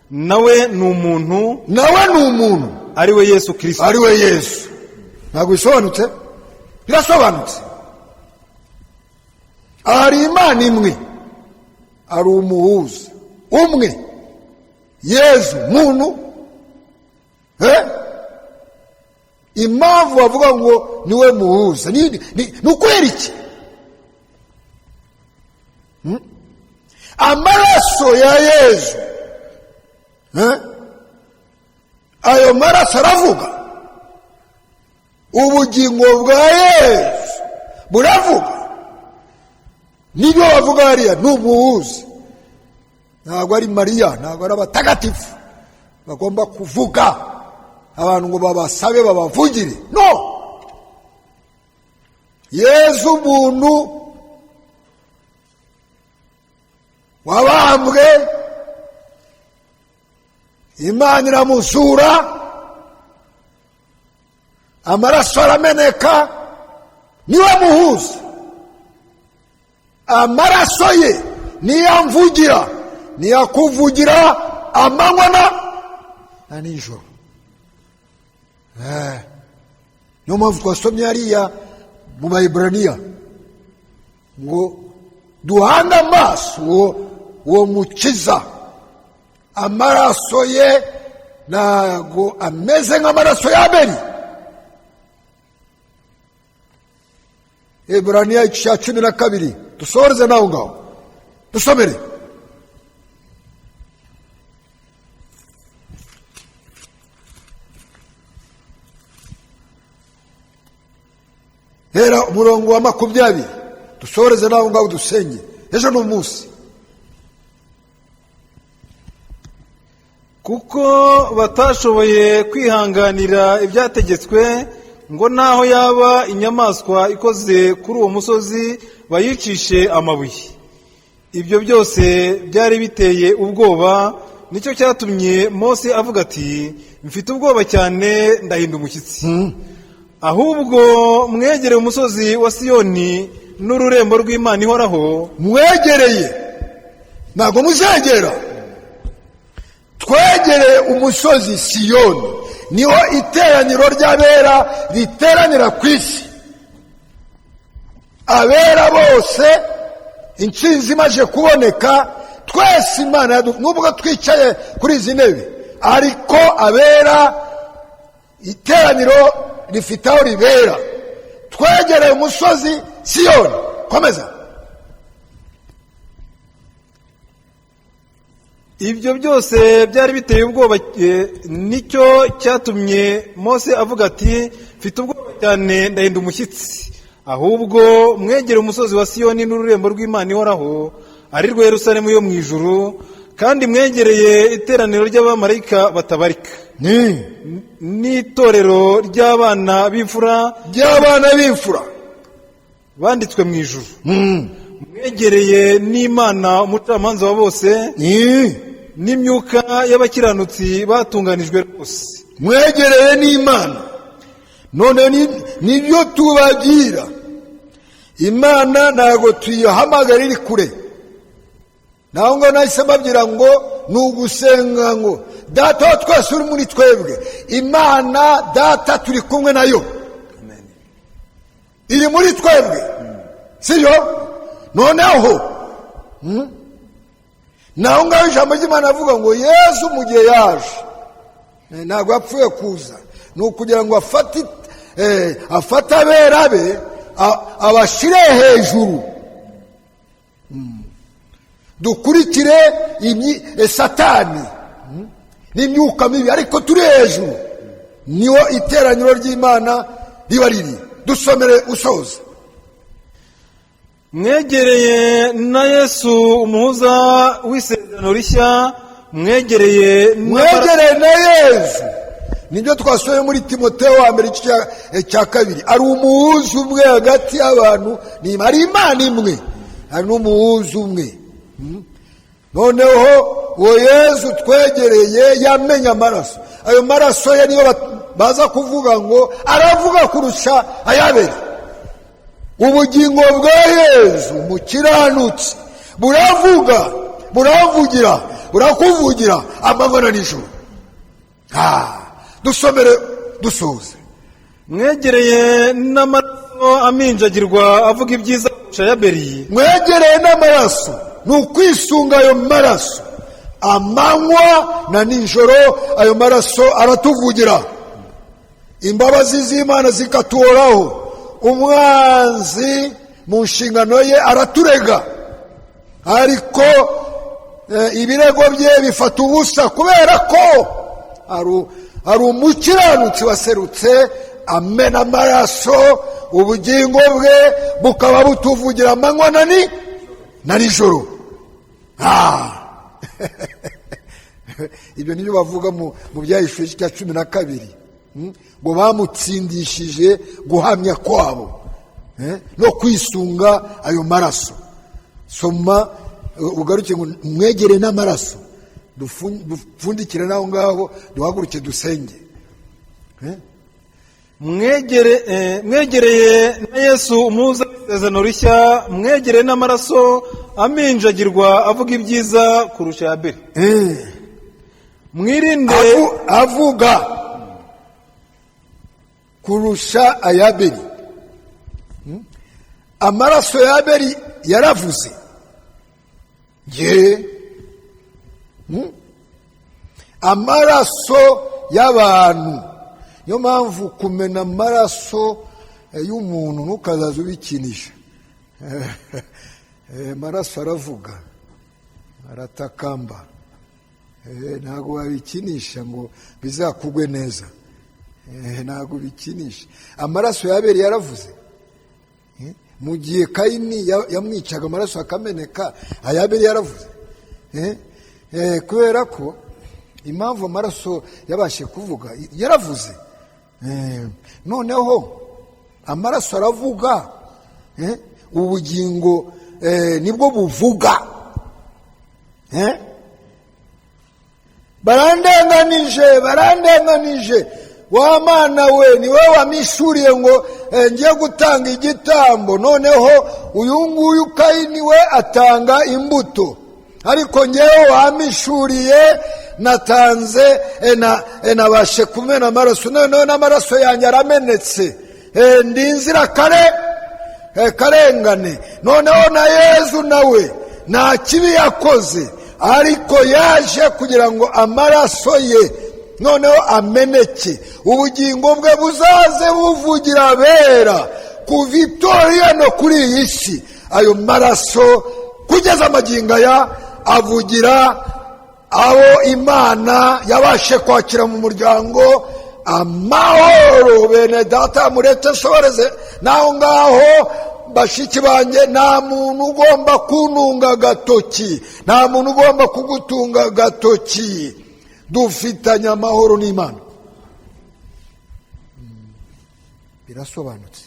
nawe ni umuntu,
nawe ni umuntu,
ari we Yesu Kirisito.
Ari we Yesu. Ntabwo bisobanutse? Birasobanutse. Hari Imana imwe, hari umuhuza umwe, Yezu muntu. Impamvu bavuga ngo niwe muhuza ni ukubera iki? Amaraso ya Yezu, ayo maraso aravuga, ubugingo bwa Yezu buravuga. Nibyo bavuga hariya, ni umuhuza, ntabwo ari Mariya, ntabwo ari abatagatifu bagomba kuvuga abantu ngo babasabe babavugire. No, Yezu umuntu wabambwe, Imana iramusura, amaraso arameneka, niwe muhuza. Amaraso ye niyo amvugira, niyo akuvugira amanywa na nijoro. Niyo mpamvu twasomye hariya mu Baheburaniya ngo duhange amaso uwo mukiza, amaraso ye ntago ameze nk'amaraso ya Abeli. Eburaniya igice cya 12, dusoreze naho ngaho, dusomere. Hera umurongo wa 20, dusoreze naho ngaho, dusenge, ejo ni umunsi.
Kuko batashoboye kwihanganira ibyategetswe ngo naho yaba inyamaswa ikoze kuri uwo musozi bayicishe amabuye. Ibyo byose byari biteye ubwoba, nicyo cyatumye Mose avuga ati: "Mfite ubwoba cyane, ndahinda umushyitsi." Ahubwo mwegereye umusozi wa Siyoni n'ururembo rw'Imana ihoraho.
Mwegereye, ntabwo muzegera. Twegereye umusozi Siyoni, niho iteraniro ry'abera riteranira ku isi. Abera bose, intsinzi imaze kuboneka, twese Imana, nubwo twicaye kuri izi ntebe, ariko abera iteraniro rifite aho ribera. Twegereye umusozi Siyoni. Komeza.
Ibyo byose byari biteye ubwoba, nicyo cyatumye Mose avuga ati: "Mfite ubwoba cyane, ndahinda umushyitsi." Ahubwo mwegere umusozi wa Siyoni n'ururembo rw'Imana ihoraho, ari rwo Yerusalemu yo mu ijuru, kandi mwegereye iteraniro ry'abamarayika batabarika n'itorero ry'abana b'imfura
ry'abana b'imfura
banditswe mu ijuru, mwegereye n'Imana umucamanza wa bose n'imyuka y'abakiranutsi batunganijwe rwose.
Mwegereye n'Imana. None nibyo tubabwira, Imana ntabwo tuyihamagara iri kure. Naho ngo nahise mbabwira ngo ni ugusenga ngo: "Data wa twese uri muri twebwe." Imana Data turi kumwe nayo, iri muri twebwe, siyo? Noneho naho ngaho ijambo ry'Imana avuga ngo Yesu mu gihe yaje, ntabwo yapfuye kuza, ni ukugira ngo afate abera be abashyire hejuru. Dukurikire Satani n'imyuka mibi, ariko turi hejuru, niho iteraniro ry'Imana riba riri. Dusomere usoza.
Mwegereye na Yesu umuhuza w'isezerano rishya, mwegereye.
Mwegereye na Yesu, nibyo twasohoye muri Timoteo wa mbere igice cya 2. Ari umuhuza umwe hagati y'abantu, hari Imana imwe, hari n'umuhuza umwe. Noneho uwo Yesu twegereye yamenye amaraso, ayo maraso ye niyo baza kuvuga ngo aravuga kurusha ayabere. Ubugingo bwa Yesu mukiranutsi buravuga, buravugira, burakuvugira amanywa na nijoro. Dusomere dusoze.
Mwegereye n'amaraso aminjagirwa avuga ibyiza kurusha ay'Abeli.
Mwegereye n'amaraso, ni ukwisunga ayo maraso amanywa na nijoro. Ayo maraso aratuvugira, imbabazi z'Imana zikatuhoraho. Umwanzi mu nshingano ye araturega, ariko ibirego bye bifata ubusa, kubera ko hari umukiranutsi waserutse amena amaraso, ubugingo bwe bukaba butuvugira amanywa na nijoro. Ibyo nibyo bavuga mu Byahishuwe cya 12, ngo bamutsindishije guhamya kwabo no kwisunga ayo maraso. Soma ugaruke ngo mwegere n'amaraso, dupfundikire n'aho ngaho, duhaguruke dusenge.
Mwegereye na Yesu umuhuza w'isezerano rishya, mwegereye n'amaraso aminjagirwa avuga ibyiza kurusha Abeli. Mwirinde.
Avuga kurusha ay'Abeli. Amaraso ya Abeli yaravuze ye. Amaraso y'abantu, niyo mpamvu kumena amaraso y'umuntu ntukazaze ubikinisha. Amaraso aravuga, aratakamba. Ntabwo wabikinisha ngo bizakugwe neza. Ntabwo bikinisha. Amaraso ya Abeli yaravuze. Mu gihe Kayini yamwicaga amaraso akameneka, aya Abeli yaravuze. Kubera ko impamvu amaraso yabashe kuvuga, yaravuze. Noneho amaraso aravuga, ubugingo nibwo buvuga. Barandenganije, barandenganije. Wa Mana we, ni wowe wamishuriye ngo ngiye gutanga igitambo, noneho uyu nguyu Kayini we atanga imbuto, ariko ngewe wamishuriye natanze, nabashe kumena amaraso, noneho n'amaraso yanjye aramenetse. Ndi inzira kare karengane. Noneho na Yezu nawe nta kibi yakoze, ariko yaje kugira ngo amaraso ye noneho ameneke, ubugingo bwe buzaze buvugira abera kuva itoriya no kuri iyi si. Ayo maraso kugeza amagingo aya avugira abo Imana yabashe kwakira mu muryango amahoro. Bene data, mureke nsohoreze naho ngaho. Bashiki banjye, nta muntu ugomba kuntunga agatoki, nta muntu ugomba kugutunga agatoki. Dufitanye amahoro n'Imana, birasobanutse.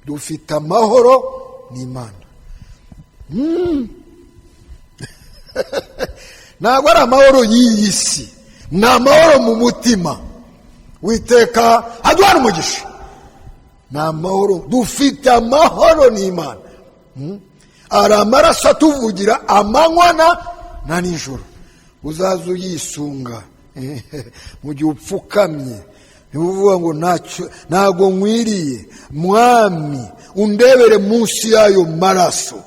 Dufite amahoro n'Imana. Ntabwo ari amahoro y'iyi si, ni amahoro mu mutima. Witeka aduhana umugisha. Ni amahoro, dufite amahoro n'Imana. Hari amaraso atuvugira amanywa na nijoro. Uzaza uyisunga mu gihe upfukamye, uvuga ngo ntabwo nkwiriye, Mwami undebere munsi y'ayo maraso.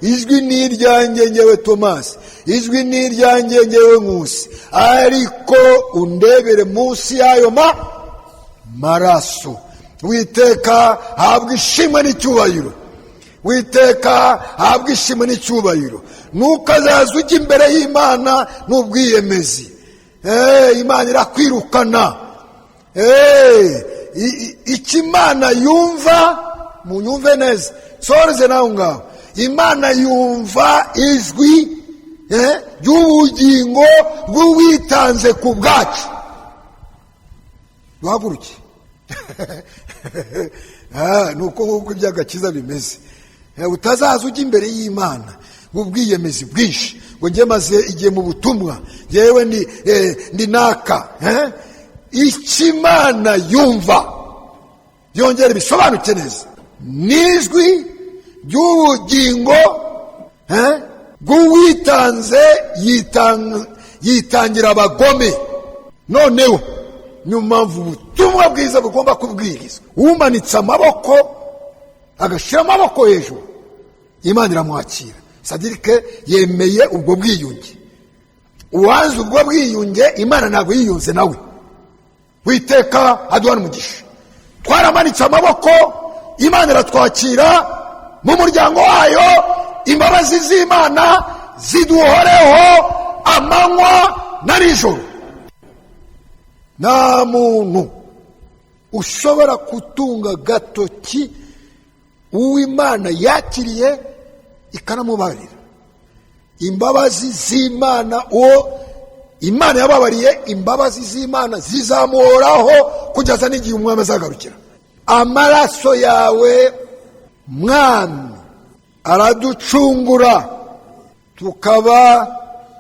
Ijwi ni iryanjye ngewe Tomasi, ijwi ni iryanjye ngewe Nkusi, ariko undebere munsi y'ayo maraso. Witeka habwa ishimwe n'icyubahiro. Witeka habwa ishimwe n'icyubahiro. Ntukazaze ujya imbere y'Imana n'ubwiyemezi. Imana irakwirukana. Icyo Imana yumva, munyumve neza, soreze naho ngaho. Imana yumva ijwi ry'ubugingo bw'uwitanze ku bwacu. Duhaguruke. Ni uko nguko iby'agakiza bimeze. Utazaza ujya imbere y'Imana ubwiyemezi bwinshi ngo njye maze igihe mu butumwa, yewe ndi naka. Icyo Imana yumva, yongera bisobanuke neza, n'ijwi ry'ubugingo bw'uwitanze, yitangira abagome. Noneho niyo mpamvu ubutumwa bwiza bugomba kubwirizwa. Umanitse amaboko, agashyira amaboko hejuru, Imana iramwakira. Sadirike yemeye ubwo bwiyunge. Uwanze ubwo bwiyunge, Imana ntabwo yiyunze nawe. Witeka aduhana umugisha. Twaramanitse amaboko, Imana iratwakira mu muryango wayo. Imbabazi z'Imana ziduhoreho amanywa na nijoro. Nta muntu ushobora gutunga gatoki uw'Imana yakiriye ikanamubarira. Imbabazi z'Imana, uwo Imana yababariye, imbabazi z'Imana zizamuhoraho kugeza n'igihe umwami azagarukira. Amaraso yawe Mwami araducungura, tukaba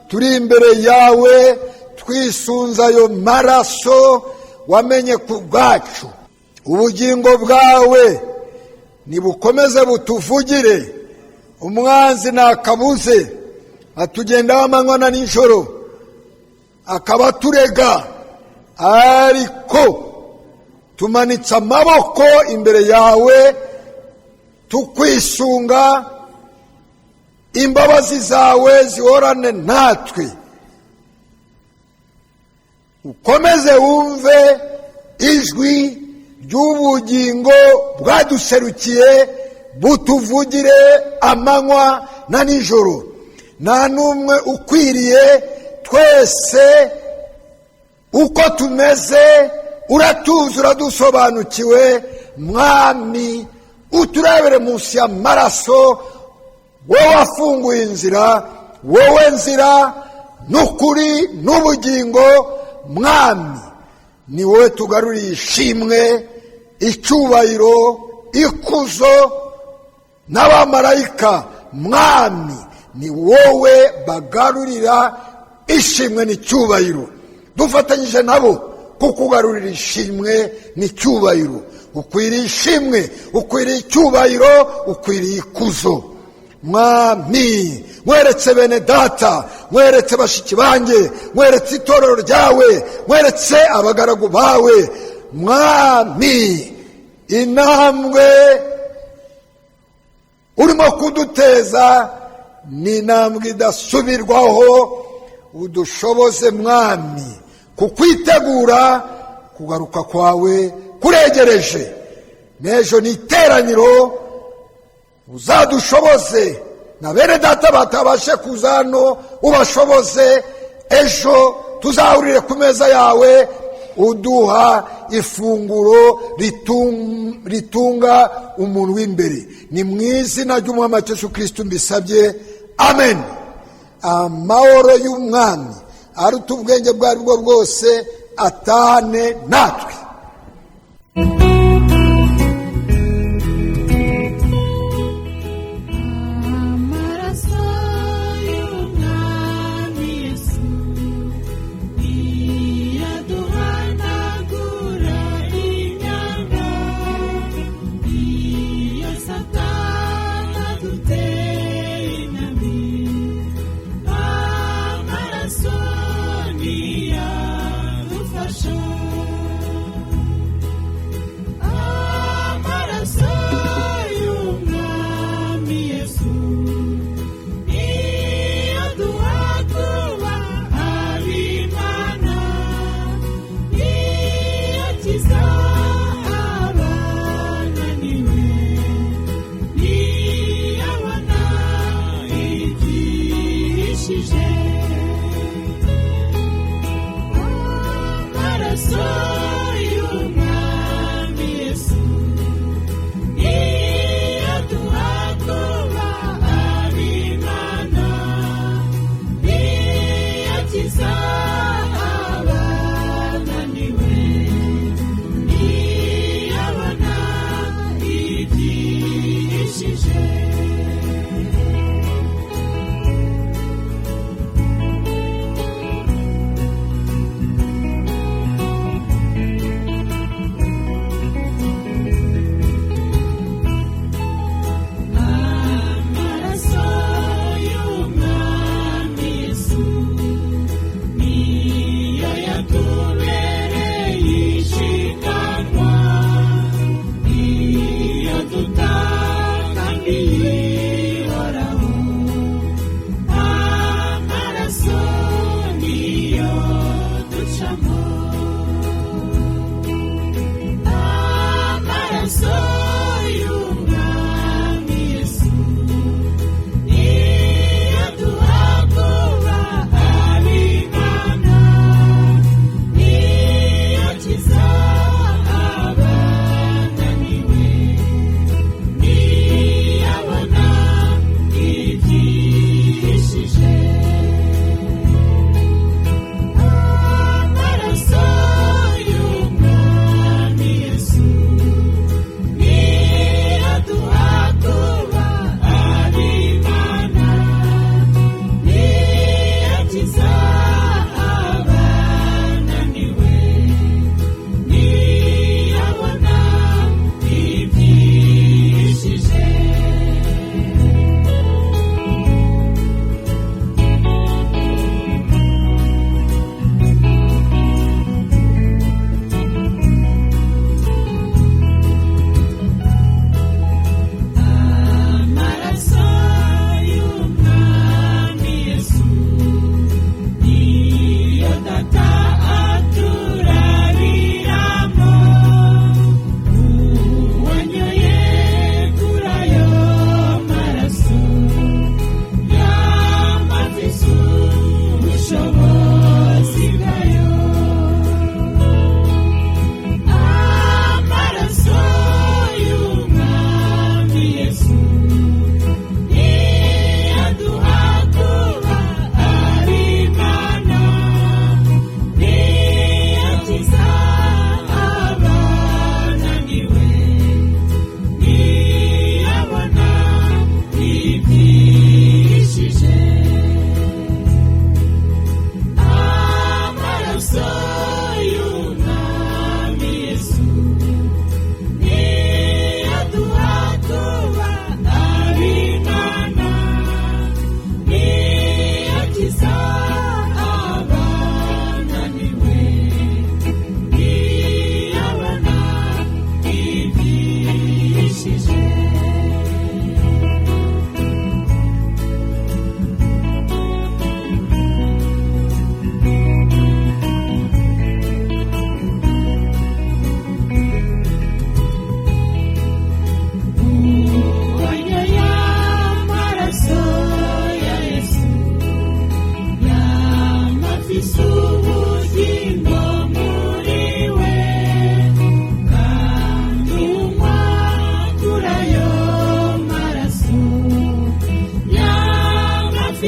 turi imbere yawe twisunze ayo maraso wamenye ku bwacu. Ubugingo bwawe nibukomeze butuvugire. Umwanzi ntakabuze atugendaho amanywa na nijoro, akaba aturega, ariko tumanitse amaboko imbere yawe tukwisunga. Imbabazi zawe zihorane natwe. Ukomeze wumve ijwi ry'ubugingo bwaduserukiye, butuvugire amanywa na nijoro. Nta n'umwe ukwiriye, twese uko tumeze uratuzi, uradusobanukiwe. Mwami, uturebere munsi y'amaraso, wowe wafunguye inzira, wowe nzira n'ukuri n'ubugingo. Mwami, ni wowe tugaruriye ishimwe, icyubahiro, ikuzo n'abamarayika. Mwami, ni wowe bagarurira ishimwe n'icyubahiro, dufatanyije nabo kukugarurira ishimwe n'icyubahiro. Ukwiriye ishimwe, ukwiriye icyubahiro, ukwiriye ikuzo. Mwami, mweretse bene data, mweretse bashiki banjye, mweretse itorero ryawe, mweretse abagaragu bawe. Mwami, intambwe urimo kuduteza ni intambwe idasubirwaho. Udushoboze, Mwami, kukwitegura kugaruka kwawe kuregereje. N'ejo ni iteraniro, uzadushoboze na bene data batabashe kuza hano, ubashoboze ejo tuzahurire ku meza yawe, uduha ifunguro ritunga umuntu w'imbere. Ni mu izina ry'Umwami wacu Yesu Kirisitu mbisabye, amen. Amahoro y'Umwami aruta ubwenge ubwo ari bwo bwose atahane natwe.
Amaraso y'Umwami Yesu iyaduhanagura imyanda, iyo Satani aduteye inabi, amaraso niyadufasha.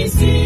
Isi.